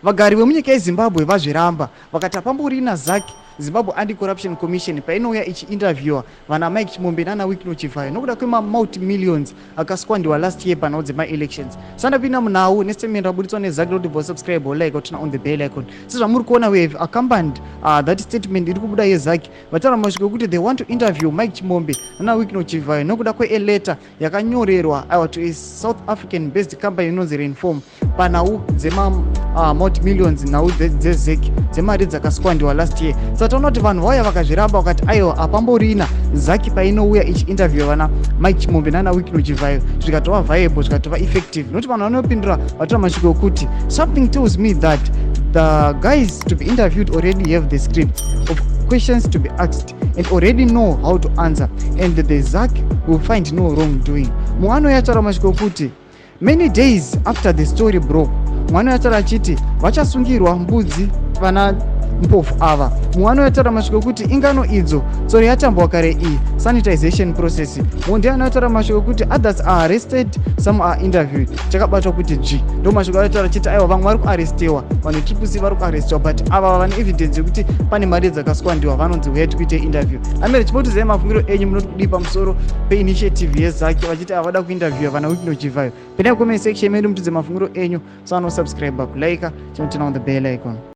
Vagari vemunyika yeZimbabwe vazviramba vakati hapamborina ZACC, Zimbabwe Anti-Corruption Commission, painouya ichiinterviewa vana Mike Chimombe nana Wicknell Chivayo nokuda kwemamulti millions akasquandiwa last year panhau dzemaelections. Sandapinda munhau nestatement raburitswa neZACC roti subscribe or like or turn on the bell icon. Sezvamuri kuona, we have accompanied that statement iri kubuda yeZACC, vataura mashoko ekuti they want to interview Mike Chimombe nana Wicknell Chivayo nokuda kwealetter yakanyorerwa aiwa to a South African based company inonzi Rainform panhau dzema multi millions, nhau dzeZACC, dzemari dzakasquandiwa last year. Saka taona kuti vanhu vauya vakazviramba vakati aiwa, hapamborina ZACC painouya ichiinterview vana Mike Chimombe nana Wicknell Chivayo, zvikatova viable, zvikatova effective, nokuti vanhu vanopindura vatora mashoko ekuti something tells me that the guys to be interviewed already have the script of questions to be asked and already know how to answer, and the ZACC will find no wrongdoing. Mumwe anoyataura mashoko ekuti many days after the story broke, mumwe anoyataura achiti vachasungirwa mbudzi vana Mpofu ava. Mumwe anoyataura mashoko ekuti ingano idzo, tsoro yatambwa kare iyi, sanitization process. Mumwe ndiye anoyataura mashoko ekuti others are arrested, some are interviewed, chakabatwa kuti dzvi. Ndo mashoko anotaura achiti aiwa, vamwe vari kuarrestiwa, vanhu Triple C vari kuarrestiwa, but ava vane evidence yekuti pane mari dzakasquandiwa vanonzi uyai tikuite interview. Amere chimotizai mafungiro enyu, munoti kudii pamusoro peinitiative yeZACC vachiti havada kuinterviewa vana Wicknell Chivayo? Pinai comment section medu mutidze mafungiro enyu. Sanosubscribe, kulike, chinoturn on the bell icon.